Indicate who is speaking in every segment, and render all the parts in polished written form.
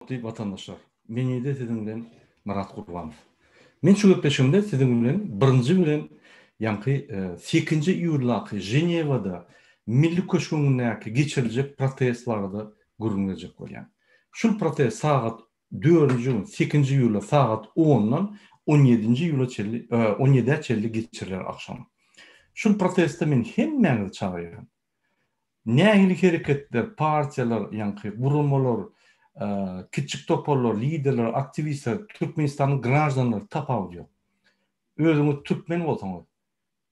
Speaker 1: Hormatly watandaşlar! Menide siziň bilen Myrat Gurbanow. Men şu gepleşigimde siziň bilen birinji bilen ýaňky sekinji iýuldaky Ženewada Milli köşk öňündäki geçiriljek protest barada gürrüň berjek bolýan. Şul protest sagat dördünji gün sekinji iýulda sagat ondan on ýedinji iýula çenli on ýedä çenli geçiriler agşam. Şul proteste men hemmäňizi çagyrýan. Nähili hereketler, partiýalar, ýaňky guramalar, kiçjik toparlar, liderler, aktiwistler, Türkmenistanyň graždanlary tapawudy ýok. Özüňiz türkmen bolsaňyz,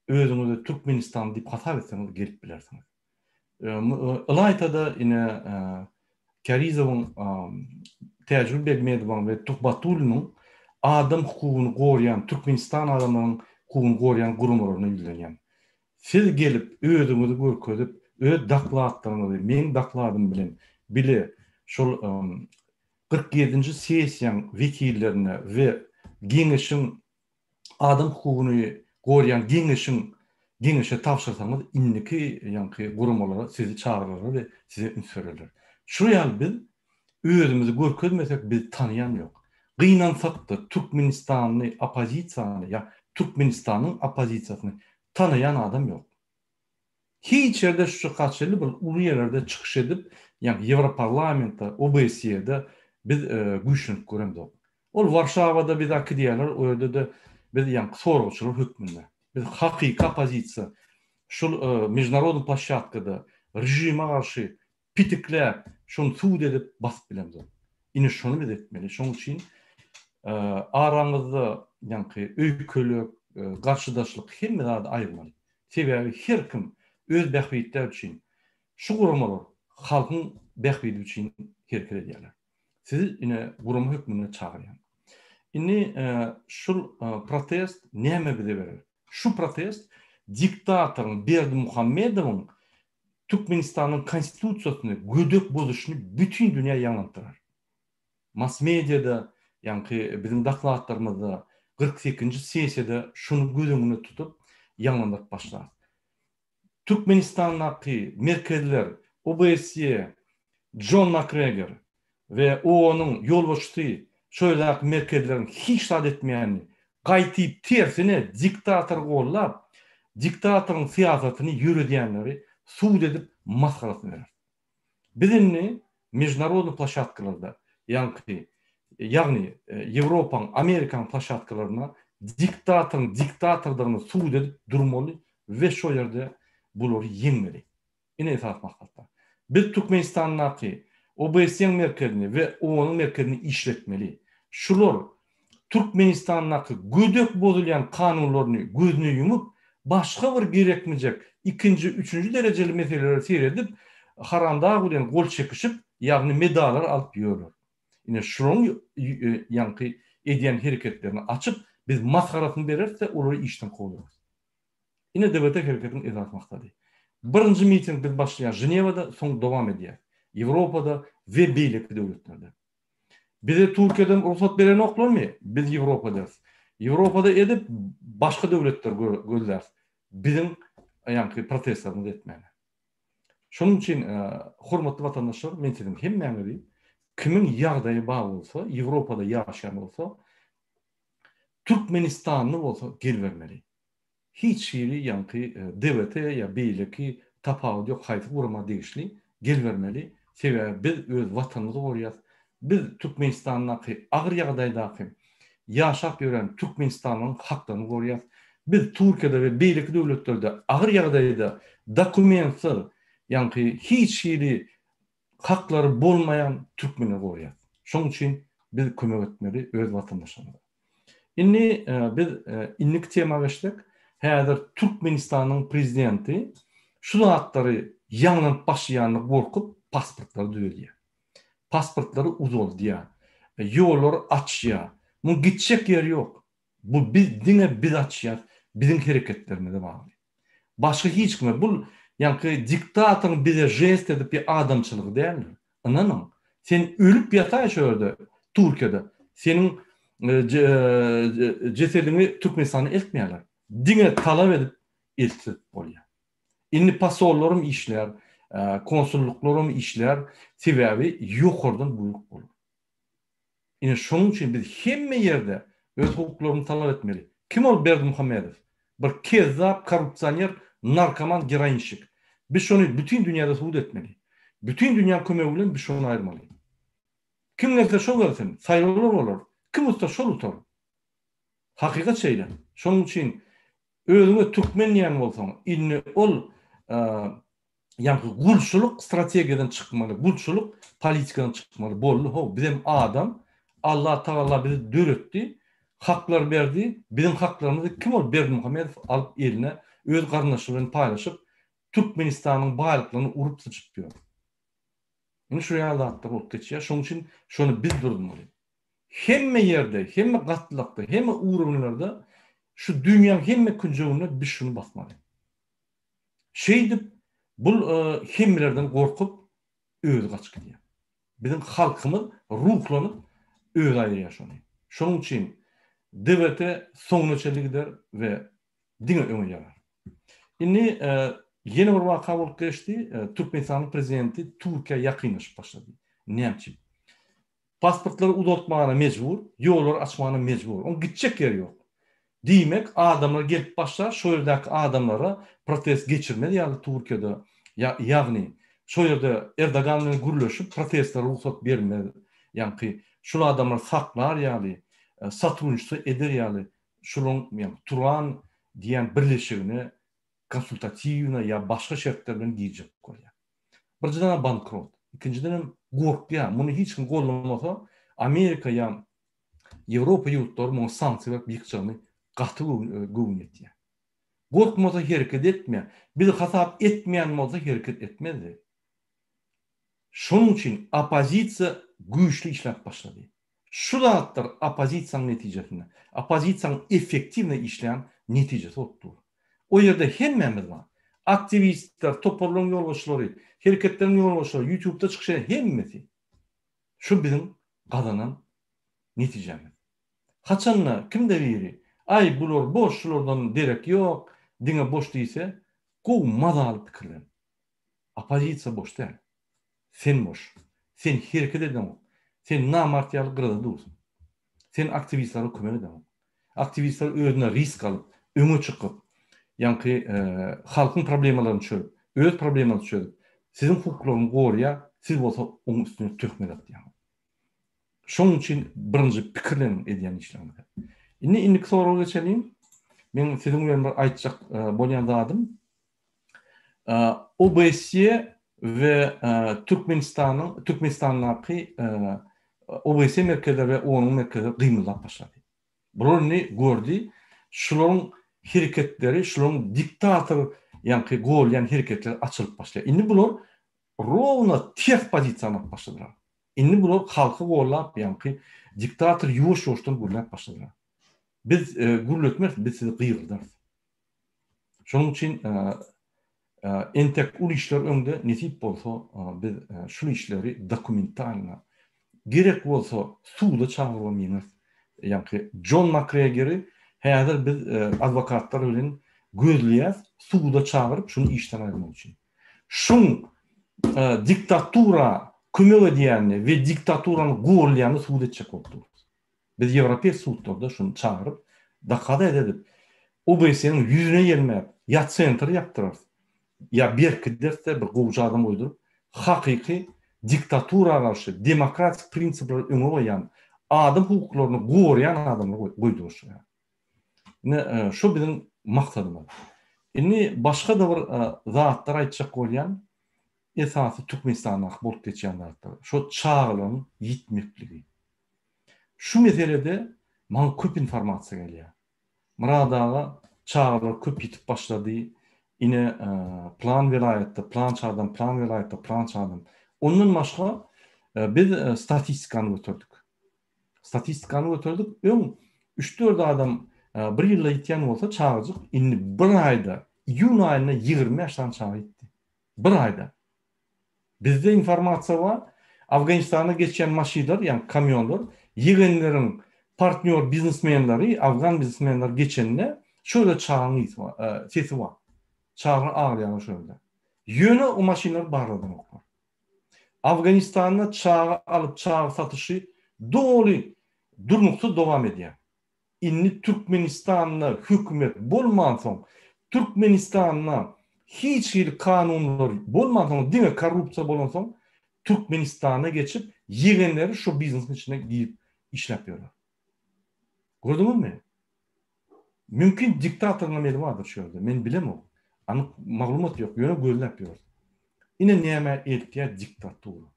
Speaker 1: özüňizi türkmenistanly diýip hasap etseňiz gelip bilersiňiz. Ylaýta-da ine Kärizowyň, Täjigül Begmedowaň we Tuhbatulliniň adam hukugyny gorýan, Türkmenistan adamlaryň hukugyny gorýan guramalaryna ýüzlenýän. Siz gelip özüňizi görkezip, öz dokladlaryňyzy meň dokladym bilen bile şol 47-nji sessiýaň wekillerine we Geňeşiň adam hukugyny gorýan Geňeşiň Geňeşe tabşyrsaňyz indiki ýaňky guramalara sizi çagyrarlar we size üns bererler. Şu ýaly biz özümizi görkezmesek bizi tanaýan ýok. Gynansakda Türkmenistanly oppozisiýany ýa Türkmenistanyň oppozisiýasyny tanaýan adam ýok. Hiç ýerde şu çaka çenli bir uly ýerlerde çykyş edip, ýagny Ýewroparlamentde, OBSE-de biz güýçlenip göremzok. Ol Warşawada bizi äkidýärler, o ýerde-de biz ýaňky soragçylar hökmünde. Biz hakyky oppozisiýa, şul mežnarodnyý ploşçadkada režime garşy pitikläp, şony sud edip basyp bilemzok. Ine şony biz etmeli. Şonuň üçin araňyzda ýaňky öýkelek, garşydaşlyk hemme zady aýyrmaly. Sebäbi her kim öz bähbitleri üçin, şu guramalar halkyň bähbidi üçin hereket edýärler. Sizi ine gurama hökmünde çagyrýan. Indi şul protest näme bize berer? Şu protest diktatoryň Berdimuhamedowyň Türkmenistanyň Konstitusiýasyny gödek bozuşyny bütin dünýä ýaňlandyrar. Mass mediada, ýaňky biziň dokladlarymyzda, 48-nji sessiýada şuny göz öňünde tutup ýaňlandyryp başlarys. Türkmenistandaky merkezler, OBSE, Jon Makgregor we OON-yň ýolbaşçysy şo ýerdäki merkezleriň hiç zat etmeýänini, gaýtyp tersine diktatory gollap, diktatoryň syýasatyny ýöredýänleri sud edip masgarasyny berer. Biz indi mežnarodnyý ploşadkalarda, ýaňky, ýagny Ýewropaň, Amerikaň ploşadkalarynda diktatoryň diktatordygyny subut edip durmaly we şo ýerde bulary ýeňmeli. Ine esasy maksatlar. Biz Türkmenistandaky OBSE-niň merkezini we OON-yň merkezini işletmeli. Şular Türkmenistandaky gödek bozulýan kanunlaryny gözüne ýumup, başga bir gerekmejek ikinji, üçünji derejeli meselelere seredip, Haramdag bilen gol çekişip, ýagny medallar alyp ýörler. Ine şularyň ýaňky edýän hereketlerini açyp, biz masgarasyny bereris-de, olary işden kowlarys. Ine DWT hereketiniň esasy maksady. Birinji miting biz başlaýar Ženewada, soň dowam edýär. Ýewropada we beýleki döwletlerde. Bize Türkiýeden rugsat berenoklarmy? Biz Ýewropa ederis. Ýewropada edip başga döwletler gözläris. Biziň ýaňky protestlerimizi etmäne. Şonuň üçin hormatly watandaşlar men siziň hemmäňizi kimiň ýagdaýy bar bolsa, Ýewropada ýaşaýan bolsa, Türkmenistanly bolsa gelibermeli. Hiç hili ýaňky DWT ýa beýleki tapawudy ýok haýsy gurama degişli gelibermeli. Sebäbi biz öz watanymyzy gorýas. Biz Türkmenistandaky agyr ýagdaýdaky ýaşap ýören türkmenistanlyň haklaryny gorýas. Biz Türkiýede we beýleki döwletlerde agyr ýagdaýda dokumentsiz ýaňky hiç hili haklary bolmaýan türkmeni gorýas. Şoň üçin biz kömek etmeli öz watandaşlarymyza. Indi biz indiki tema geçsek, häzir Türkmenistanyň prezidenti şu zatlary ýaňlanyp başlaýanyna gorkup pasportlary düzedýär. Pasportlary uzaldýar. Ýollary açýar. Muň gitjek ýeri ýok. Bu biz diňe biz açýas, biziň hereketlerimize bagly. Başga hiç kime bul ýaňky diktatoryň bize žest edip bir adamçylygy däldir. Ynanyň. Sen ölüp ýataý şo ýerde Türkiýede. Seniň jesediňi Türkmenistana eltmeýärler. Diňe talap edip eltse bolýar. Indi posollaram işlär, konsullyklaram işlär, sebäbi ýokardan buýruk bolar. Ine şonuň üçin biz hemme ýerde öz hukuklarymyzy talap etmeli. Kim ol Berdimuhamedow? Bir kezzap, korrupsioner, narkoman, geroinşik. Biz şony bütin dünýäde subut etmeli. Bütin dünýäň kömegi bilen biz şony aýyrmaly. Kim gelse şo gelsin, saýlawlar bolar. Kim utsa şol utar. Hakykat şeýle. Şonuň üçin özüňe türkmen diýen bolsaň, indi ol ýaňky gulçulyk strategiýadan çykmaly, gulçulyk politikadan çykmaly. Boldy how, bizem adam, Allah Tagala bizi döretdi, haklar berdi, biziň haklarymyzy kim ol Berdimuhamedow alyp eline öz garyndaşlary bilen paýlaşyp Türkmenistanyň baýlyklaryny urup syçyp ýör. Indi şu ýaly zatlar bolup geçýär. Şonuň üçin şony biz durmaly. Hemme ýerde, hemme gatlakda, hemme ugrunlarda şu dünýäň hemme künjeginde biz şuny basmaly. Şeýdip bul hemmelerden gorkup özi gaçyp gidýär. Biziň halkymyz ruhlanyp özi aýyrýar şony. Şonuň üçin DWT soňuna çenli gider we diňe öňe ýarar. Indi ýene bir waka bolup geçdi. Türkmenistanyň prezidenti Türkiýä ýakynlaşyp başlady. Näme üçin? Pasportlary uzaltmagyna mejbur, ýollary açmagyna mejbur. Oň gitjek ýeri ýok. Diýmek, adamlar gelip başlar, şo ýerdäki adamlara protest geçirmez ýaly Türkiýede, ýagny şo ýerde Erdogan bilen gürleşip protestlere rugsat bermez, ýaňky şul adamlary saklar ýaly, sotrudniçtwo eder ýaly şulaň ýagny Turan diýen birleşigine konsultatiwna ýa başga şertler bilen girjek bolýar. Birinjiden bankrot, ikinjidenem gorkýar, muny hiç kim gollamasa Amerika ýa Ýewropa ýurtlary muňa sanksiýa berip ýykjagyny gaty göwün ýetýär. Gorkmasa hereket etmeýär. Bizi hasap etmeýän bolsa hereket etmezdi. Şonuň üçin oppozisiýa güýçli işläp başlady. Şu zatlar oppozisiýanyň netijesinde, oppozisiýanyň effektiwno işleýän netijesi bolup dur. O ýerde hemmämiz bar. Aktiwistler, toparlaryň ýolbaşçylary, hereketleriň ýolbaşçylary, ýutubda çykyş eden hemmesi. Şu biziň gazanan netijämiz. Haçanda kimde biri, Aý, bular boş, şulardan derek ýok, diňe boş diýse, gowy mazaly pikirlen. Oppozisiýa boş däl. Sen boş. Sen hereket edeňok. Sen namart ýaly gyrada dursuň. Sen aktiwistlere kömek edeňok. Aktiwistler özüne risk alyp, öňe çykyp, ýaňky halkyň problemalaryny çözüp, öz problemalaryny çözüp, siziň hukuklaryňyzy goraýar, siz bolsa oň üstüne töhmet atýaňyz. Şonuň üçin birinji pikirleniň edýän işleriňize. Indi indiki soraga geçeliň. Meň siziň bilen bir aýtjak bolýan zadym, OBSE we Türkmenistanyň Türkmenistandaky OBSE merkezleri we ONU merkezleri gymyldap başlady. Bular indi gördi, şularyň hereketleri, şularyň diktator ýaňky golýan hereketleri açylyp başlaýar. Indi bular rowna ters pozisiýany alyp başladylar. Indi bular halky gollap ýaňky diktator ýuwaş-ýuwaşdan gürläp başladylar. Biz gürletmeris, biz sizi gygyrdarys. Şonuň üçin entek uly işler öňde, nesip bolsa biz şul işleri dokumentalno, gerek bolsa suda çagyrybam ýeňeris. Ýaňky Jon Makregeri häzir biz adwokatlar bilen gözleýäs, suda çagyryp şuny işden aýyrmak üçin. Şuň diktatura kömek edýänini we diktaturany golýanyny sud etjek bolup durus. Biz ýewropeý sudlarda şuny çagyryp, dokaza edip, OBSE-niň ýüzüne ýelmäp, ýa sentr ýapdyrarys, ýa berkideris-de bir gowja adam goýduryp, hakyky diktatura garşy demokratik prinsipleri öňe goýýan, adam hukuklaryny goraýan adamlary goýdurarys şoňa. Ine, şu biziň maksadymyz. Indi başga-da bir zatlar aýtjak bolýan, esasy Türkmenistandaky bolup geçýän zatlar, şo çagalaryň ýitmekligi. Şu meselede maňa köp informasiýa gelýär. Myrat aga çagalar köp ýitip başlady, ine plan welaýatda plança adam, plan welaýatda plança adam. Ondan başga biz statistikany göterdik. Statistikany göterdik, öň üç-dört adam bir ýylda ýitýän bolsa çagajyk indi bir aýda, iýun aýynda 25 sany çaga ýitdi. Bir aýda. Bizde informasiýa bar, Afganistana geçýän maşylar, ýagny kamýonlar ýegenleriň partnýor biznesmenleri, afgan biznesmenleri geçende şo ýerde çagaň ysy bar, sesi bar. Çaga aglaýarlar şo ýerde. Ýöne o maşynlary barladanoklar. Afganistanda çaga alyp çaga satyşy doly. durnuksyz dowam edýär. Indi Türkmenistanda hökümet bolmansoň, Türkmenistanda hiç hili kanunlar bolmansoň, diňe korrupsiýa bolansoň, Türkmenistana geçip, ýegenleri şo biznesiň içine girip işläp ýörler. Gördüňizmi? Mümkin diktatoryňam eli bardyr şu ýerde. Men bilemok. Anyk maglumat ýok, ýöne gözläp ýörüs. Ine nämä eltýär diktatura.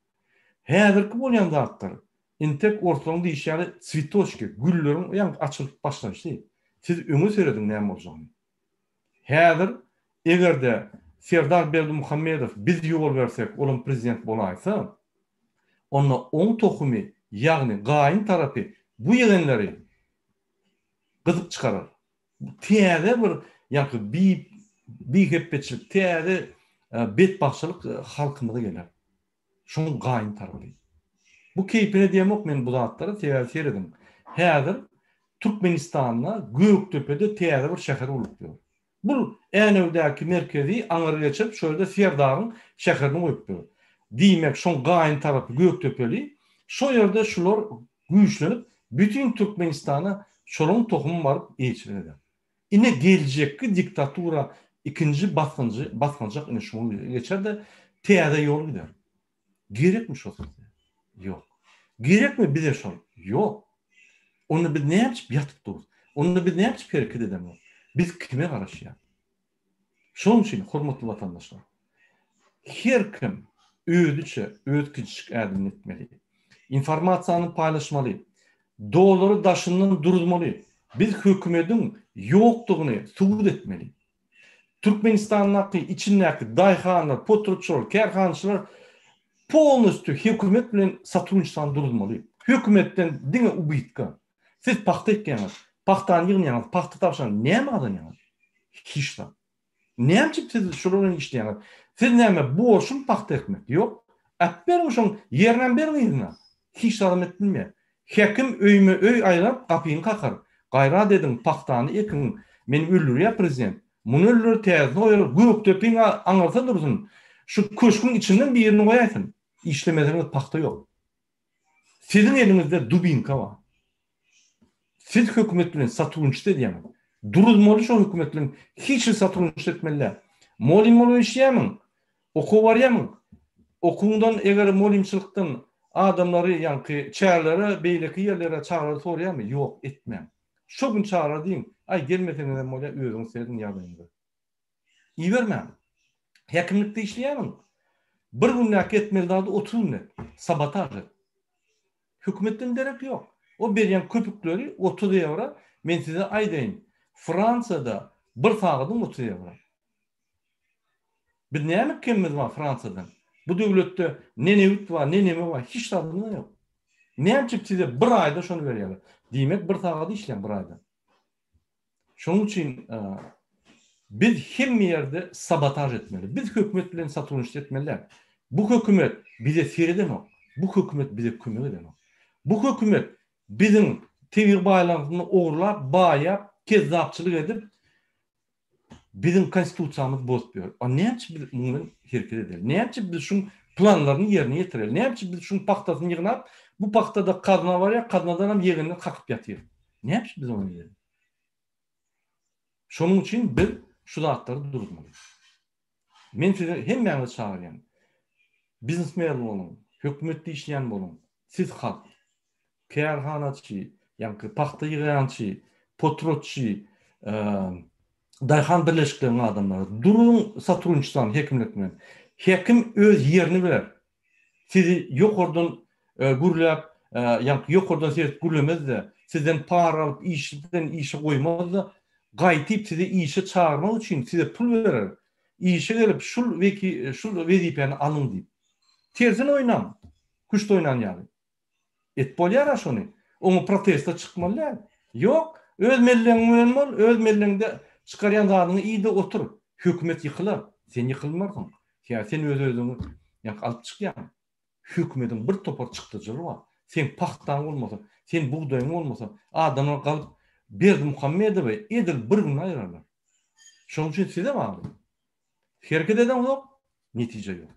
Speaker 1: Häzirki bolýan zatlar Intek orslaryň diýşi ýaly tswitoçki, gülleriň ýaňky açylyp başlanyşy. Siz öňe serediň näme boljagyny. Häzir eger-de Serdar Berdimuhamedow biz ýol bersek olam prezident bolaýsa, onda oň tohumy ýagny gaýyn tarapy bu ýegenleri gyzyp çykarar. Täze bir ýaňky bi bihepbeçilik, täze betbagtçylyk halkymyza geler. Şoň gaýyn tarapy. Bu keýpine diýemok men bu zatlara, sebäbi serediň, häzir Türkmenistanda Gökdepede täze bir şäher gurlup ýör. Bul Änewdäki merkezi aňyry geçirip şo ýerde Serdaryň şäherini goýup ýör. Diýmek şoň gaýyn tarapy Gökdepeli, şo ýerde şular güýçlenip bütin Türkmenistana şolaň tohumy baryp eýeçilik eder. Ine geljekki diktatura ikinji basgynjy basgançak ine şuňa geçer-de täze ýol gider. Gerekmi şo size? Ýok. Gerekmi bize şol? Ýok. Onda biz näme üçin ýatyp durus? Onda biz näme üçin hereket edemok? Biz kime garaşýas? Şonuň üçin hormatly watandaşlar, her kim özüçe öz kiçijik ädimini etmeli. Informasiýany paýlaşmaly. Dolary daşyndan duruzmaly. Biz hökümediň ýokdugyny subut etmeli. Türkmenistandaky içindäki daýhanlar, potratçylar, kärhanaçylar polnostýu hökümet bilen sotrudniçtwany duruzmaly. Hökümetden diňe ubytka. Siz pagta ekýäňiz, pagtany ýygnaýaňyz, pagta tabşyraňyz, näme gazanýaňyz? Hiç zat. Näme üçin siz şular bilen işleýäňiz? Siz näme borçlumy pagta ekmek? Ýok. Äpberiň şoň ýerinem beriň yzyna. Hiç zadam edip bilmeýär. Hekim öýme öý aýlanyp gapyny kakar. Gaýrat ediň, pagtany ekiň. Meni öldürýär prezident. Muny öldürer, täzesini goýar, Gökdepiň aňyrsa dursun. Şu köşgüň içinden birini goýaýsyn. Işlemeseňiz pagta ýok. Siziň eliňizde dubinka bar. Siz hökümet bilen sotrudniçit edýäňiz. Duruzmaly şo hökümet bilen hiç hili sotrudniçit etmeli däl. Molym bolup işleýämiň? Okuwa barýamyň? Okuwyňdan eger molymçylykdan adamlary ýaňky çärelere beýleki ýerlere çagalary sorýamy? Ýok etmäň. Şo gün çagalara diýiň, aý gelmeseňizem bolýa özüňiz serediň ýagdaýyňyza. Ibermäň. Häkimlikde işleýämiň? Bir gündäki etmeli zady 30 günde et. Sabotaž et. Hökümetden derek ýok. O berýän köpükleri 30 ýewro, men size aýdaýyn, Fransiýada bir sagadyň 30 ýewro. Biz näme kemimiz bar Fransiýadan? Bu döwletde ne nebit bar, ne neme bar, hiç zadymyz ýok. Näme üçin size bir aýda şony berýärler? Diýmek, bir sagat işleýäň bir aýda. Şonuň üçin biz hemme ýerde sabotaž etmeli. Biz hökümet bilen sotrudniçit etmeli däl. Bu hökümet bize seredenok. Bu hökümet bize kömek edenok. Bu hökümet biziň tebigy baýlygymyzy ogurlap, baýap, kezzapçylyk edip, biziň konstitusiýamyzy bozup ýör. A näme üçin biz munuň bilen hereket edeli? Näme üçin biz şuň planlaryny ýerine ýetireli? Näme üçin biz şuň pagtasyny ýygnap, bu pagtada kazna barýar, kaznadanam ýegenini kakyp ýatyr? Näme üçin biz ony edeli? Şonuň üçin biz şu zatlary duruzmaly. Men sizi hemmäňizi çagyrýan. Biznesmen boluň, hökümetde işleýän boluň. Siz halk. Kärhanaçy, ýaňky pagta ýygýançy, potratçy, daýhan birleşikleriniň adamlary. Duruň sotrudniçestwany hekimlik bilen. Hekim öz ýerini biler. Sizi ýokardan gürläp, ýaňky ýokardan seredip gürlemez-de, sizden para alyp işden işe goýmaz-da, gaýtyp sizi işe çagyrmak üçin size pul berer. Işe gelip şul weki şul wezipäni alyň diýip. Tersine oýnaň. Küşt oýnan ýaly. Et bolýar-a şony. Oňa proteste çykmaly däl. Ýok, öz mellegiň bilen bol, öz mellegiňde çykarýan zadyňy iý-de otur. Hökümet ýykylar, sen ýykylmarsyň. Sebäbi sen öz-özüňi ýaňky alyp çykýaň. Hökümediň bir topar çykdajylary bar. Seň pagtaň bolmasa, seň bugdaýyň bolmasa, adamlar galyp Berdimuhamedowy edil bir günde aýyrarlar. Şonuň üçin size bagly. Hereket edeňzok, netije ýok.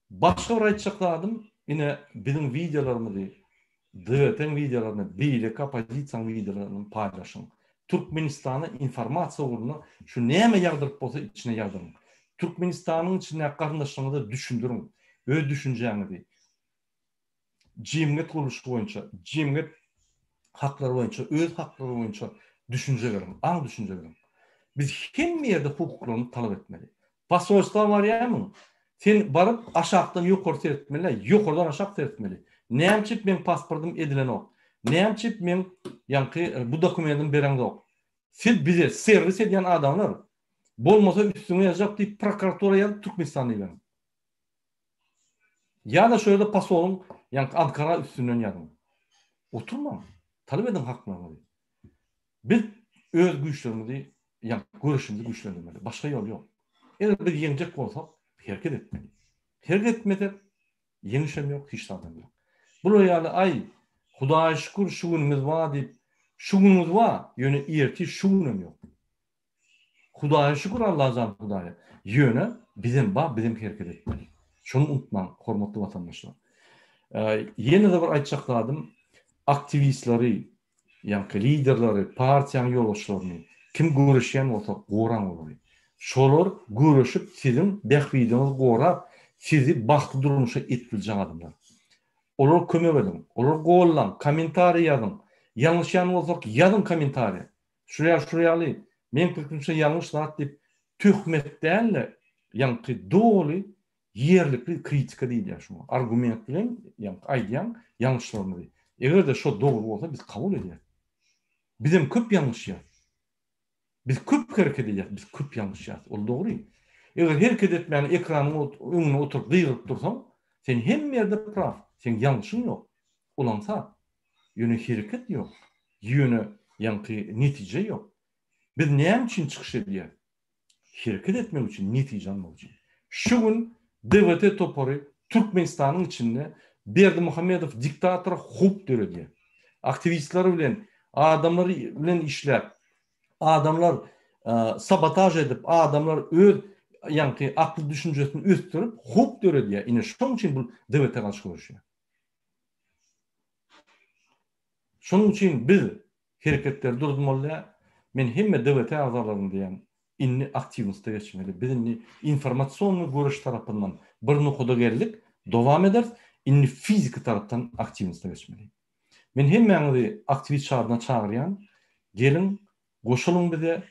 Speaker 1: Başga bir aýtjak zadym, ine biziň wideolarymyzy. DWT-iň wideolaryny, beýleki oppozisiýanyň wideolaryny paýlaşyň. Türkmenistana informasiýa ugrunda şu näme ýagdyryp bolsa içine ýagdyryň. Türkmenistanyň içindäki garyndaşlaryňyza düşündiriň. Öz düşünjäňizi. Jemgyýet gurluşy boýunça, jemgyýet haklary boýunça, öz haklary boýunça düşünje beriň, aň düşünje beriň. Biz hemme ýerde hukuklarymyzy talap etmeli. Posolstwa barýarmyň? Sen baryp aşakdan ýokary seretmeli däl, ýokardan aşak seretmeli. Näme üçin meň pasportym edilenok? Näme üçin meň ýaňky bu dokumentim bereňzok? Siz bize serwis edýän adamlar. Bolmasa üstüňe ýazjak diýip prokuratura ýazyp Türkmenistana iberiň. Ýa-da şu ýerde posolyň ýaňky Ankara üstünden ýazyň. Oturmaň. Talap ediň haklaryňyzy. Biz öz güýçlerimizi, ýagny göreşimizi güýçlendirmeli. Başga ýol ýok. Eger biz ýeňjek bolsak, hereket etmeli. Hereket etmesek, ýeňiş hem ýok, hiç zat hem ýok. Bular ýaly, aý, Hudaýa şükür şu günümiz bar diýip, şu günüňiz bar, ýöne ertir şu gün hem ýok. Hudaýa şükür Allajan Hudaýa. Ýöne bizem bar bizem hereket etmeli. Şony unutmaň hormatly watandaşlar. Ýene-de bir aýtjak zadym aktiwistleri ýaňky liderleri partiýanyň ýolbaşçylaryny kim göreşýän bolsa goraň olary. Şolar göreşip siziň bähbidiňizi gorap sizi bagtly durmuşa eltip biljek adamlar. Olara kömek ediň. Olary gollaň, kommentariý ýazyň. Ýalňyşýan bolsak ýazyň kommentariýa. Şu ýaly şu ýaly meň pikirimçe ýalňyş zat diýip töhmet dälde ýaňky doly ýerlikli kritika diýilýär şuňa. Argument bilen ýaňky aýdýaň ýalňyşlarymyzy. Egerde şo dogry bolsa biz kabul edýäs. Bizem köp ýalňyşýas. Biz köp hereket edýäs, biz köp ýalňyşýas. Ol dogry. Eger hereket etmän ekranyň öňünde oturyp gygyryp dursaň, sen hemme ýerde praw, seň ýalňyşyň ýok. Ol aňsat. Ýöne hereket ýok. Ýöne ýaňky netije ýok. Biz näme üçin çykyş edýäs? Hereket etmek üçin, netije almak üçin. Şu gün DWT topary Türkmenistanyň içinde Berdimuhamedow diktatora howp döredýär. Aktiwistler bilen, adamlar bilen işläp, adamlar sabotaž edip, adamlar öz ýaňky akly düşünjesini ösdürip, howp döredýär. Ine şonuň üçin bu DWT garşy göreşýär. Şonuň üçin biz hereketleri durdurmaly däl. Men hemme DWT agzalaryna diýýän, indi aktiwnosta geçmeli. Biz indi informasionnyý göreş tarapyndan bir nokada geldik, dowam ederis, indi fiziki tarapdan aktiwnosta geçmeli. Men hemmäňizi aktiwist şadyna çagyrýan, geliň, goşulyň bize,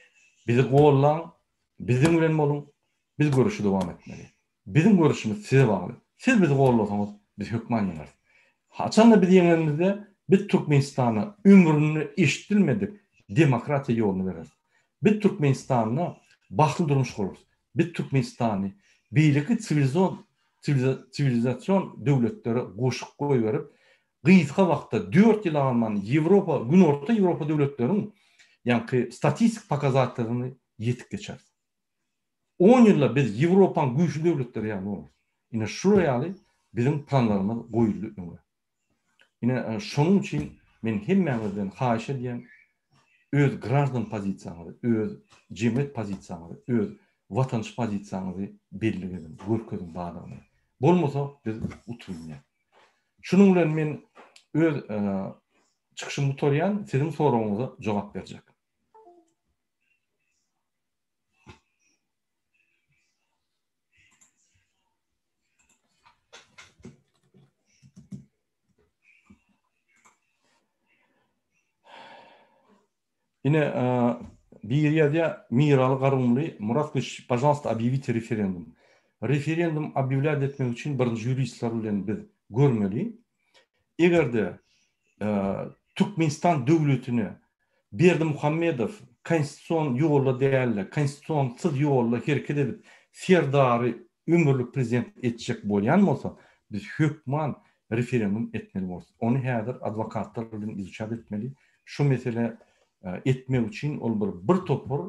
Speaker 1: bizi gollaň, biziň bilen boluň, biz göreşi dowam etmeli. Biziň göreşimiz size bagly. Siz bizi gollasaňyz, biz hökman ýeňeris. Haçanda biz ýeňenimizde, biz Türkmenistana ömründe eşidilmedik demokratiýa ýoluny bereris. Biz Türkmenistanda bagtly durmuş gurarys. Biz Türkmenistany beýleki siwilizasion döwletlere goşup goýberip, gysga wagtda, dört ýyl alman Ýewropa, Günorta Ýewropa döwletleriň ýaňky statistik pokazatelini ýetip geçeris. On ýylda biz Ýewropaň güýçli döwletleri ýaly bolarys. Ine şular ýaly biziň planlarymyz goýuldy öňe. Ine şonuň üçin men hemmäňizden haýyş edýän, öz graždan pozisiýaňyzy, öz jemgyýet pozisiýaňyzy, öz watançy pozisiýaňyzy bellik ediň, görkeziň bardygyny. Bolmasa biz utubilmeýäs. Şunuň bilen men öz çykyşymy gutarýan, siziň soragyňyza jogap berjek. Ine, biri ýazýar, Miraly Garumly, Murat Gylyç, pažalsta obýawite referendum. Referendum obýawlýat etmek üçin birinji ýuristler bilen biz görmeli. Eger-de Türkmenistan döwletine Berdimuhamedow konstitusion ýolda däl-de, konstitusionsyz ýolda hereket edip, Serdary ömürlik prezident etjek bolýan bolsa, biz hökman referendum etmeli borus. Ony häzir adwokatlar bilen izuçat etmeli. Şu mesele etmek üçin ol bir bir topar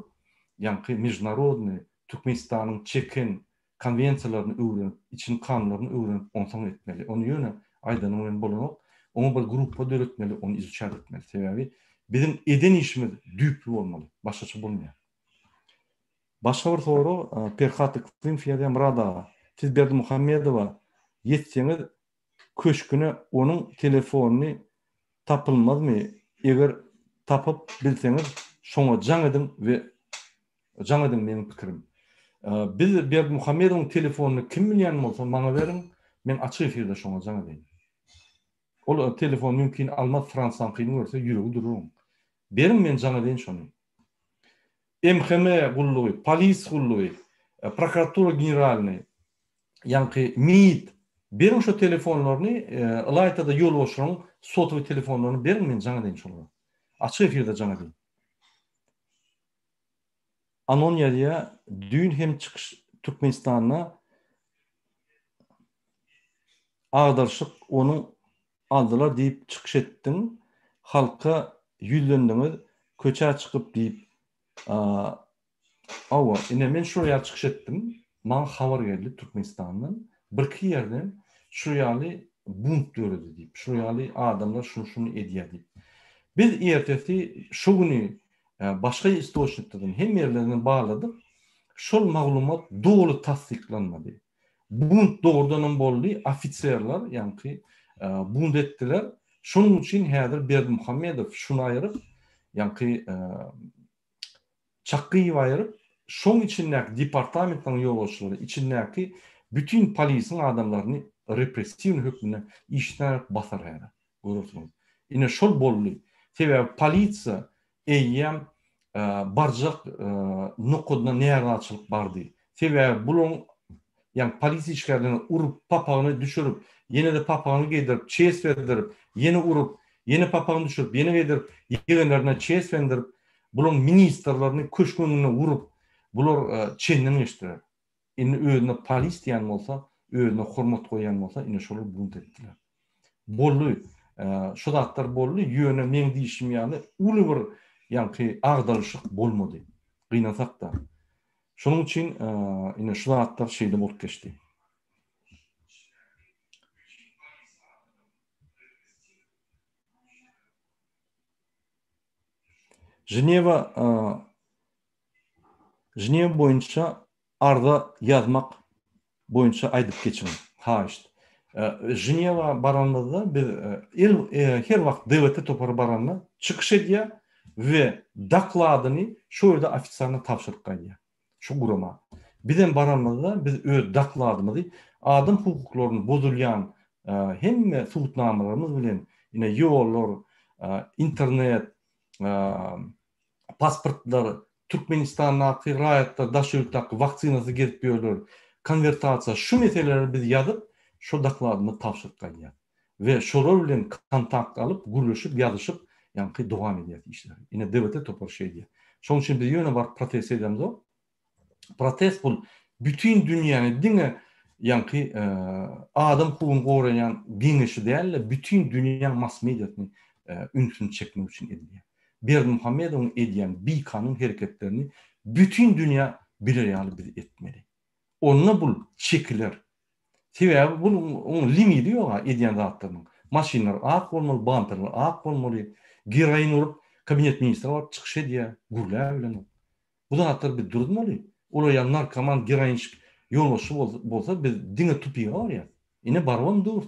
Speaker 1: ýaňky mežnarodnyý Türkmenistanyň çeken konwensiýalaryny öwrenip, içini kanunlaryny öwrenip onsoň etmeli. Ony ýöne aýdanyň bilen bolanok. Oňa bir gruppa döretmeli, ony izuçat etmeli. Sebäbi biziň eden işimiz düýpli bolmaly. Başgaça bolmaýar. Başga bir sorag, Perhat Yklymow ýazýar, Myrat aga, siz Berdimuhamedowa ýetseňiz köşgüne onuň telefonyny. tapylmazmy? Eger tapyp bilseňiz şoňa jaň ediň we jaň ediň meniň pikirim. Biz Berdimuhamedowyň telefonyny kim bilýän bolsa maňa beriň, men açyk efirde şoňa jaň edeýin. Ol telefon mümkin almaz Fransaňkyny görse ýüregi durur oň. Beriň men jaň edeýin şony. MHM gullugy, polis gullugy, prokuratura generalnyý, ýaňky MIT, beriň şo telefonlaryny, ylaýta-da ýolbaşçylaryň sotowy telefonlaryny beriň men jaň edeýin şolara. Açyk efirde jaň edeýin. Anon ýazýa, düýn hem çykyş Türkmenistanda agdaryşyk onuň aldylar diýip çykyş etdiň, halka ýüzlendiňiz, köçä çykyp diýip Hawa, ine men şol ýaly çykyş etdim. Maňa habar geldi Türkmenistandan. Birki ýerden şu ýaly bunt döredi diýip, şu ýaly adamlar şuny-şuny edýär diýip. Biz ertesi şu güni başga istoçniklerden, hemme ýerlerden barladyk. Şol maglumat doly tassyklanmady. Bunt dogrudanam boldy, ofiserler, ýaňky bunt etdiler. Şonuň üçin häzir Berdimuhamedow şuny aýyryp, ýaňky Çakgyýewi aýyryp, şoň içindäki departamentleriň ýolbaşçylary, içindäki bütin polisiň adamlaryny repressiwnyý hökmünde işden aýryp basar häzir. Görersiňiz. Ine şol boldy. Sebäbi polisiýa eýýäm barjak nokadyna närazyçylyk bardy. Sebäbi bularyň ýagny polisiýa işgärlerini urup, papagyny düşürip, ýene-de papagyny geýdirip, çes berdirip, ýene urup, ýene papagyny düşürip, ýene geýdirip, ýegenlerine çes bendirip, bularyň ministrlerini köşgüň öňünde urup, bular çenden geçdiler. Indi özüne polis diýen bolsa, özüne hormat goýýan bolsa, ine şolar bunt etdiler. Boldy, şu zatlar boldy, ýöne meň diýşim ýaly uly bir ýaňky agdaryşyk bolmady. Gynansak-da. Şonuň üçin ine şu zatlar şeýle bolup geçdi. Ženewa Ženewa boýunça arza ýazmak boýunça aýdyp geçiň, haýyşt. Ženewa baranymyzda biz el her wagt DWT topary baranda çykyş edýär we dokladyny şo ýerde ofisialno tabşyryp gaýdýar. Şu gurama. Bizem baranymyzda biz öz dokladymyzy adam hukuklaryny bozulýan hemme subutnamalarymyz bilen ine ýollar, internet, pasportlar, Türkmenistandaky raýatlar daşary ýurtdaky waksinasyz gezip ýörler, konwertasiýa şu meseleleri biz ýazyp şo dokladymyzy tabşyryp gaýdýas. We şolar bilen kontakt alyp gürleşip ýazyşyp ýaňky dowam edýäs işleri. Ine DWT topary şeýdýär. Şonuň üçin biz ýöne baryp protest edemzok. Protest bul bütin dünýäni diňe ýaňky adam hukugyny goraýan geňeşi däl-de bütin dünýäň mass mediasyny ünsüni çekmek üçin edilýär. Berdimuhamedowyň edýän bikanun hereketlerini bütin dünýä biler ýaly biz etmeli. Onda bul çekiler. Sebäbi bul oň limidi ýok-a edýän zatlarynyň. Maşynlar ak bolmaly, bamperler ak bolmaly. Geroin urup kabinet ministre baryp çykyş edýär, gürläbilenok. Bu zatlary biz duruzmaly. Olar ýaly narkoman, geroinçik ýolbaşçy bolsa biz diňe tupige barýas. Ine barybam durus.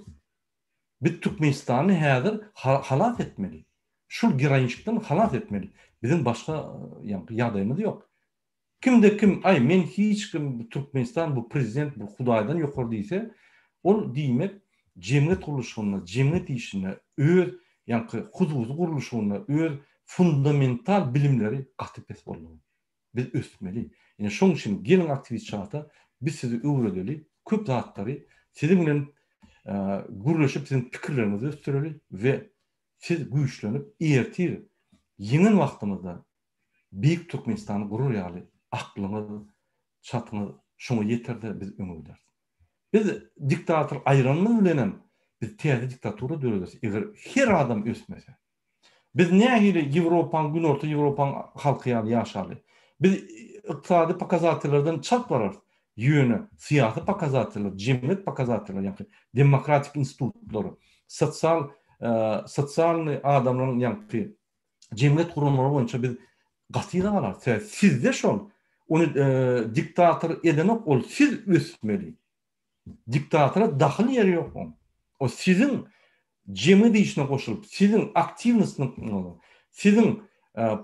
Speaker 1: Biz Türkmenistany häzir halas etmeli. Şul geroinçikden halas etmeli. Biziň başga ýagdaýymyz ýok. Kimde kim aý men hiç kim Türkmenistan bu prezident bu hudaýdan ýokary diýse, ol diýmek jemgyýet gurluşygynda, jemgyýet işinde öz ýaňky hususy gurluşygynda öz fundamental bilimleri gaty pes bolmaly. Biz ösmeli. Ine şoň üçin geliň aktiwist çata biz sizi öwredeli, köp zatlary siziň bilen gürleşip siziň pikirleriňizi ösdüreli we siz güýçlenip ertir ýeňen wagtymyzda Beýik Türkmenistany gurar ýaly aklyňyz, çatyňyz şoňa ýeter-de biz öňe gideris. Biz diktator aýyranymyz bilenem biz täze diktatura dörederis eger her adam ösmese. Biz nähili Ýewropaň, Günorta Ýewropaň halky ýaly ýaşaly. Biz ykdysady pokazatellerden çalt bararys. Ýöne syýasy pokazateller, jemgyýet pokazatelleri, ýagny demokratik institutlar, sosial sosialnyý adamlaryň ýagny jemgyýet guramalary boýunça biz gaty yza galarys. Sebäbi sizde şol, ony diktator edenok, ol siz ösmeli. Diktatora dahyl ýeri ýok oň. O siziň. jemgyýet işine goşulyp, siziň aktiwnostyňyz, siziň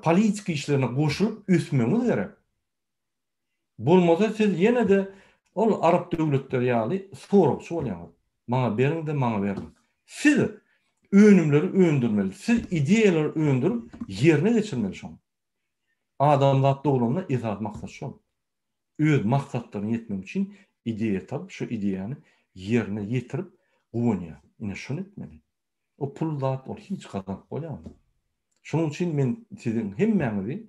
Speaker 1: politika işlerine goşulyp ösmegiňiz gerek. Bolmasa siz ýene-de ol arap döwletleri ýaly soragçy bolýaňyz. Maňa beriň-de, maňa beriň. Siz önümleri öndürmeli, siz ideýalary öndürip ýerine geçirmeli şony. Adamzat doglanda esasy maksat şol. Öz maksatlaryna ýetmek üçin ideýa tapyp, şo ideýany ýerine ýetirip guwanýar. Ine şony etmeli. O pul zat ol hiç gazanyp bolýarmy? Şonuň üçin men siziň hemmäňizi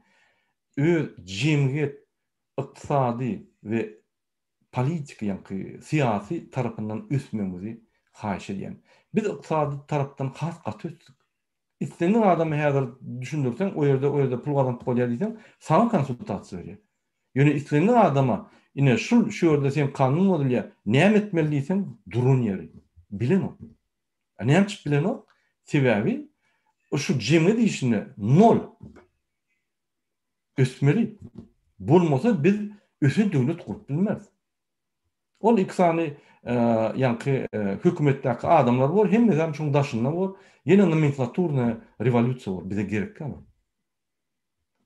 Speaker 1: öz jemgyýet, ykdysady we politika ýaňky syýasy tarapyndan ösmegiňizi haýyş edýän. Biz ykdysady tarapdan has gaty ösdük. Islendik adama häzir düşündirseň o ýerde o ýerde pul gazanyp bolýar diýseň saňa konsultasiýa berýär. Ýöne islendik adama ine şul şu ýerde seň kanun bozulýar näme etmeli diýseň duran ýeri bilenok. A näme üçin bilenok? Sebäbi şu jemgyýet işinde nol ösmeli. Bolmasa biz ösen döwlet gurup bilmeris. Ol iki sany ýaňky hökümetdäki adamlar bor, hemmesi hem şoň daşynda bor. Ýene nomenklaturnyýa rewolýusiýa bor, bize gerek däl ol.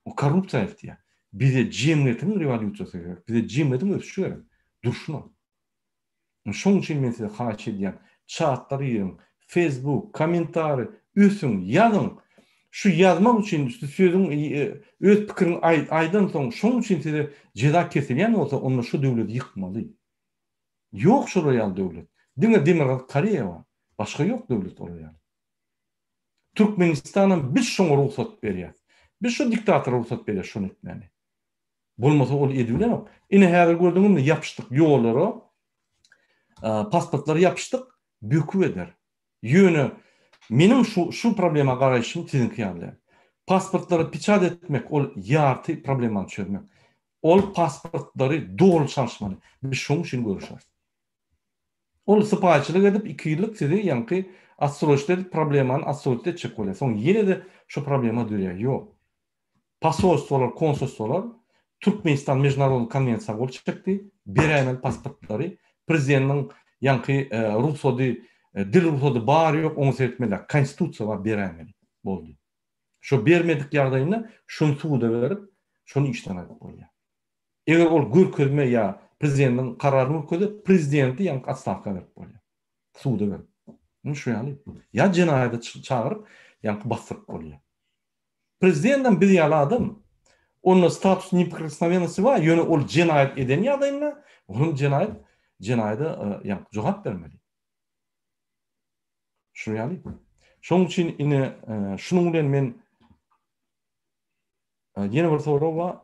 Speaker 1: O korrupsiýa eltýär. Bize jemgyýetiň rewolýusiýasy gerek, bize jemgyýetiň ösüşi gerek. Durşuna. Şoň üçin men size haýyş edýän, çatlara giriň, Facebook, kommentariý, ösüň, ýazyň. Şu ýazmak üçin, şu sözüň, öz pikiriňi aýdan soň, şoň üçin size jeza kesilýän bolsa, onda şu döwleti ýykmaly. Ýok şolar ýaly döwlet. Diňe Demirgazyk Koreýa bar. Başga ýok döwlet olar ýaly. Türkmenistanam biz şoňa rugsat berýäs. Biz şu diktatora rugsat berýäs şony etmäni. Bolmasa ol edibilenok. Ine häzir gördüňizmi ýapyşdyk ýollara, pasportlara ýapyşdyk, böküp eder. Ýöne meniň şu şu problema garaýşym siziňki ýaly däl. Pasportlary piçat etmek ol ýarty problemany çözmek. Ol pasportlary doly çalyşmaly. Biz şoň üçin göreşeris. Ol sypaýyçylyk edip iki ýyllyk sizi ýaňky otsroçda edip problemany otsroçda etjek bolýar. Soň ýene-de şu problema dörýär. Ýok. Posolstwolar, konsulstwolar Türkmenistan mežnarodnyý konwensiýa gol çekdi, beräýmeli pasportlary, prezidentiň ýaňky rugsady, dil rugsady bar ýok oňa seretmeli, konstitusiýa bar beräýmeli boldy. Şo bermedik ýagdaýynda şony suda berip, şony işden aýryp bolýar. Eger ol görkezme ýa prezidentiň kararyny görkezse, prezidenti ýaňky otstawka berip bolýar. Suda berip. Indi şu ýaly. Ýa jenaýata çagyryp, ýaňky basdyryp bolýar. Prezidentam biz ýaly adam. Onda status neprikosnowennosti bar, ýöne ol jenaýat eden ýagdaýynda, onuň jenaýat jenaýada ýa jogap bermeli. Şunuň ýaly. Şonuň üçin ine şunuň bilen men ýene bir sorag bar.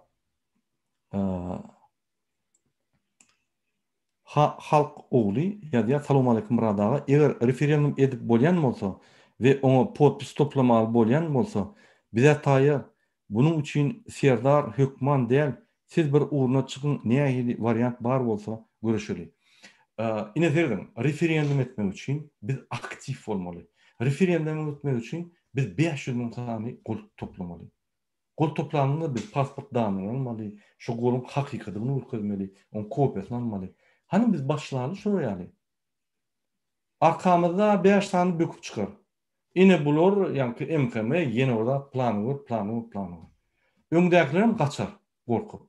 Speaker 1: Ha halk ogly ýazýar Salowmaleýkim Myrat aga eger referendum edip bolýan bolsa we oňa podpis toplamaly bolýan bolsa bizä taýýar bunuň üçin Serdar hökman däl siz bir ugruna çykyň nähili wariant bar bolsa göreşeli Ine serediň referendum etmek üçin biz aktiw bolmaly referendum etmek üçin biz 500 müň sany gol toplamaly Gol toplanynda biz pasport danyny almaly, şo goluň hakykydygyny görkezmeli, oň kopiýasyny almaly. Hany biz başlaly şolar ýaly. Arkamyzda bäş sany böküp çykar. Ine bular ýaňky MHM ýene bir zat plany gör, plany gör, plany gör. Öňdäkilerem gaçar gorkup.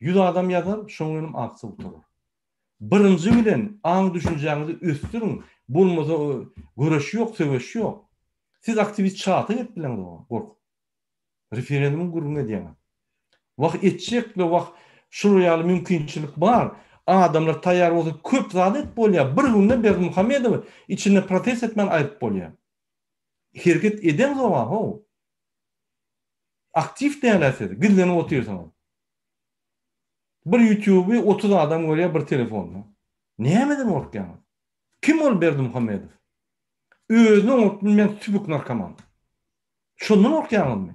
Speaker 1: Ýüz adam ýazar, şoň bilenem aksiýa gutarar. Birinji bilen aň-düşünjäňizi ösdüriň, bolmasa göreş ýok, söweş ýok. Siz aktiwist çata gelip bileňzok gorkup. Referendumyň gürrüňini edýäňiz. Wah etjekle wah şular ýaly mümkinçilik bar. Adamlar taýýar bolsa köp zat edip bolýar. Bir günde Berdimuhamedowy içinde protest etmän aýryp bolýar. Hereket edeňzog-a how. Aktiw däl-ä siz, gizlenip otyrsyňyz. Bir ýutuby 30 adam görýär bir telefonda. Nämeden gorkýaňyz? Kim ol Berdimuhamedow? Özüni oňaryp bilmeýän sübük narkoman. Şondan gorkýaňyzmy?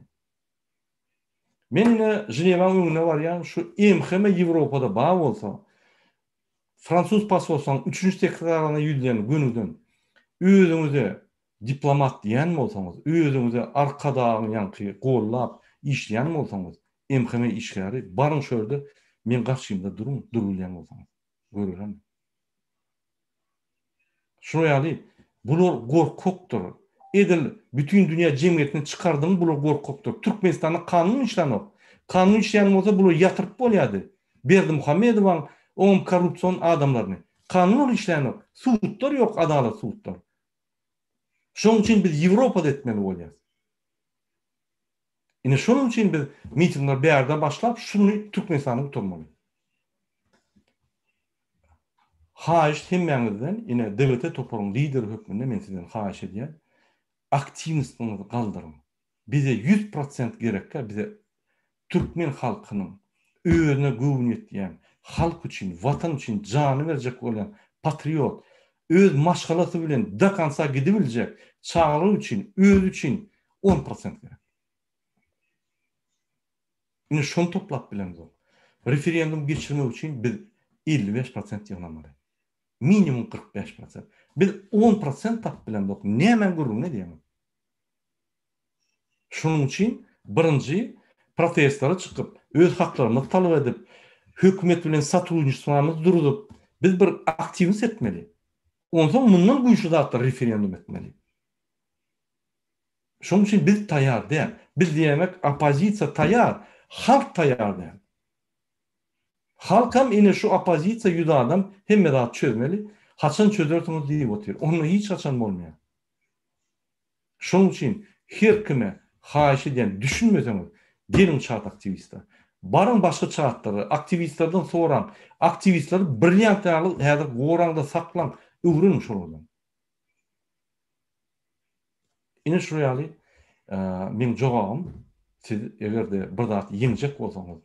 Speaker 1: Men ine Ženewaň öňüne barýan, şu MHM Ýewropada bar bolsa, fransuz posolstwanyň üçünji sekretaryna ýüzlen gönüden, özüňize diplomat diýen bolsaňyz, özüňize Arkadagyň ýaňky gollap işleýän bolsaňyz, MHM işgäri, baryň şu ýerde meň garşymda duruň, durubilýän bolsaňyz. Görerem. Şular ýaly. Bular gorkakdyr. Edil bütin dünýä jemgyýetini çykardyň bular gorkakdyr. Türkmenistanda kanun işlänok. Kanun işleýän bolsa bulary ýatyryp bolýardy. Berdimuhamedowaň oňam korrupsion adamlaryny. Kanun ol işlänok. Sudlar ýok adalat sudlar. Şonuň üçin biz Ýewropada etmeli bolýas. Ine şonuň üçin biz mitingleri bärde başlap şuny Türkmenistanda gutarmaly. Haýyşt hemmäňizden ine DVT toparyň lideri hökmünde men sizden haýyş edýän aktiwnostyňyzy galdyryň. Bize 100% gerekkä bize türkmen halkynyň özüne göwni ýetýän, halk üçin, watan üçin janyny berjek bolýan patriot, öz maşgalasy bilen do konca gidibiljek, çagalary üçin, özi üçin on prosent gerek. Ine şony toplap bilemzok. Referendum geçirmek üçin biz 55 prosent ýygnamaly. Minimum 45 prosent. Biz 10 prosent tapyp bilemzok. Nämäň gürrüňini edýäňiz? Şonuň üçin birinji protestlere çykyp, öz haklarymyzy talap edip, hökümet bilen sotrudniçestwamyzy duruzyp, biz bir aktiwnost etmeli. Onsoň mundan güýçli zatlar referendum etmeli. Şonuň üçin biz taýýar däl. Biz diýmek oppozisiýa taýýar, halk taýýar däl. Halkam ine şu oppozisiýa 100 adam hemme zat çözmeli. Haçan çözersiňiz diýip otyr. Onda hiç haçan bolmaýar. Şonuň üçin her kime haýyş edýän düşünmeseňiz geliň çat aktiwiste. Baryň başga çatlara aktiwistlerden soraň. Aktiwistleri brilliant ýaly häzir goraňda saklaň öwreniň şolardan. Ine şular ýaly meň jogabym siz egerde bir zat ýeňjek bolsaňyz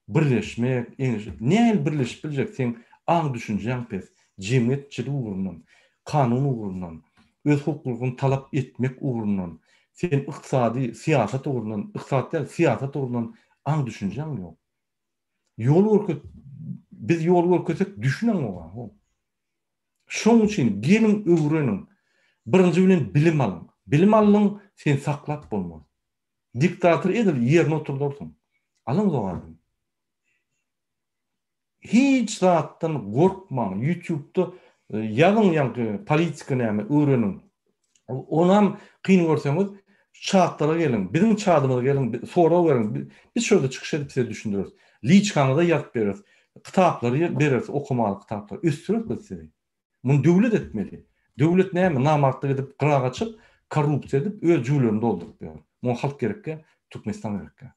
Speaker 1: birleşmek ýeňiş nähili birleşip biljek seň aň düşünjäň pes jemgyýetçilik ugrundan kanun ugrundan öz hukugyny talap etmek ugrundan sen ykdysady syýasat ugrundan ykdysady däl syýasat ugrundan aň düşünjäň ýok ýol görkez biz ýol görkezsek düşüneňok a Şoň üçin geliň öwreniň. Birinji bilen bilim alyň. Bilim aldyň, seni saklap bolmaz. Diktator edil ýerine oturdarsyň. Alyň jogabyny. Hiç zatdan gorkmaň. Ýutubda ýazyň ýaňky politika näme öwreniň. Onam kyn görseňiz çatlara geliň. Biziň çadymyza geliň, sorag beriň. Biz şo ýerde çykyş edip size düşündireris. Liçkaňyza ýazyp bereris. Kitaplary bereris, okamaly kitaplary. Ösdüreris biz sizi. Muny döwlet etmeli. Döwlet näme, namartlyk edip, gyra gaçyp, korrupsiýa edip, öz jübülerini dolduryp ýör. Muňa halk gerekkä, Türkmenistan gerekkä.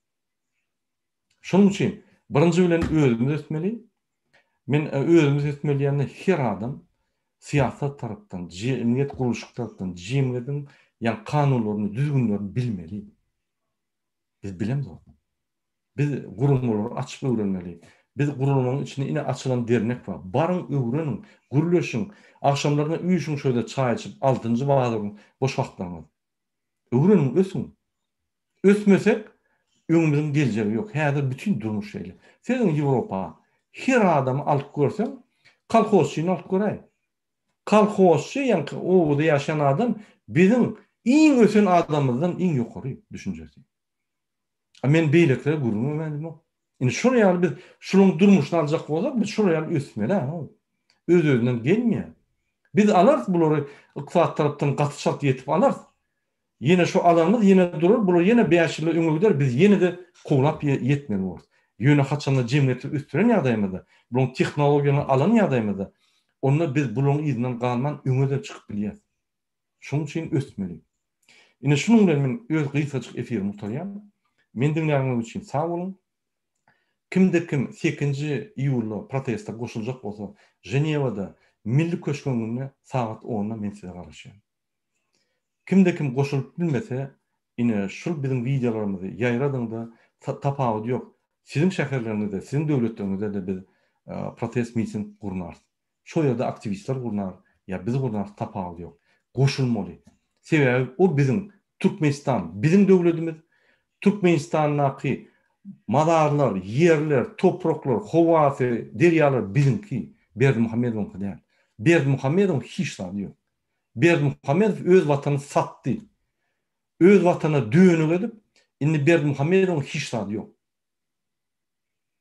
Speaker 1: Şonuň üçin birinji bilen özümiz ösmeli. Men özümiz ösmeli diýende her adam syýasat tarapdan, jemgyýet gurluşyk tarapdan, jemgyýetiň ýa kanunlaryny, düzgünlerini bilmeli. Biz bilemzok. Biz guramalary açyp öwrenmeli. Biz guramanyň içinde ine açylan dernek bar. Baryň öwreniň, gürleşiň. Agşamlaryna üýşüň şo ýerde çaý içip, altynjy bazaryň boş wagtlaryňyz. Öwreniň, ösüň. Ösmesek, öňümiziň geljegi ýok. Häzir bütin durmuş şeýle. Seniň Ýewropa her adamy alyp görseň, kolhozçyny alyp göräý. Kolhozçy, ýaňky obada ýaşaýan adam biziň iň ösen adamymyzdan iň ýokary düşünjesi. A men beýlekilere gürrüňem edemok. Indi şol ýaly biz şularyň durmuşyny aljak bolsak, biz şolar ýaly ösmeli-ä. Öz-özünden gelmeýär. Biz alarys bulary ykdysady tarapdan gaty çalt ýetip alarys. Ýene şo alanymyz ýene durar, bular ýene bäş ýyla öňe gider, biz ýene-de kowlap ýetmeli bolarys. Ýöne haçanda jemgyýeti ösdüren ýagdaýymyzda, bularyň tehnologiýany alan ýagdaýymyzda, onda biz bularyň yzyndan galman öňe-de çykyp bilýäris. Şonuň üçin ösmeli. Ine şunuň bilen men öz gysgajyk efirimi gutarýan. Meni diňläniňiz üçin sag boluň. Kimde kim sekizinji iýulda proteste goşuljak bolsa, Ženewada Milli köşgüň öňünde sagat onda men size garaşýan. Kimde kim goşulyp bilmese, ine şul biziň wideolarymyzy ýaýradyňda tapawudy ýok. Siziň şäherleriňizde, siziň döwletleriňizde-de biz protest miting gurnarys. Şo ýerde aktiwistler gurnar ýa biz gurnarys tapawudy ýok. Goşulmaly. Sebäbi o biziň Türkmenistan biziň döwledimiz. Türkmenistandaky mazarlar, ýerler, topraklar, howasy, derýalar biziňki. Berdimuhamedowyňky däl. Berdimuhamedowyň hiç zady ýok. Berdimuhamedow öz watanyny satdy. Öz watanyna dönük edip, indi Berdimuhamedowyň hiç zady ýok.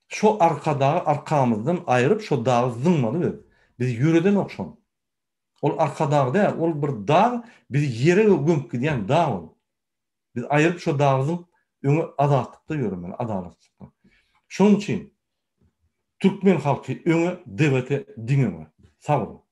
Speaker 1: Şo Arkadagy arkamyzdan aýryp şo dagy zyňmaly biz. Biz ýöredenok şony. Ol Arkadag däl, ol bir dag, bizi ýere gömüp gidýän dag ol. Biz aýryp şo dagy zyňyp öňe azatlykda ýöremeli, adalatlykda. Şonuň üçin türkmen halky öňe DWT diňe öňe. Sag boluň.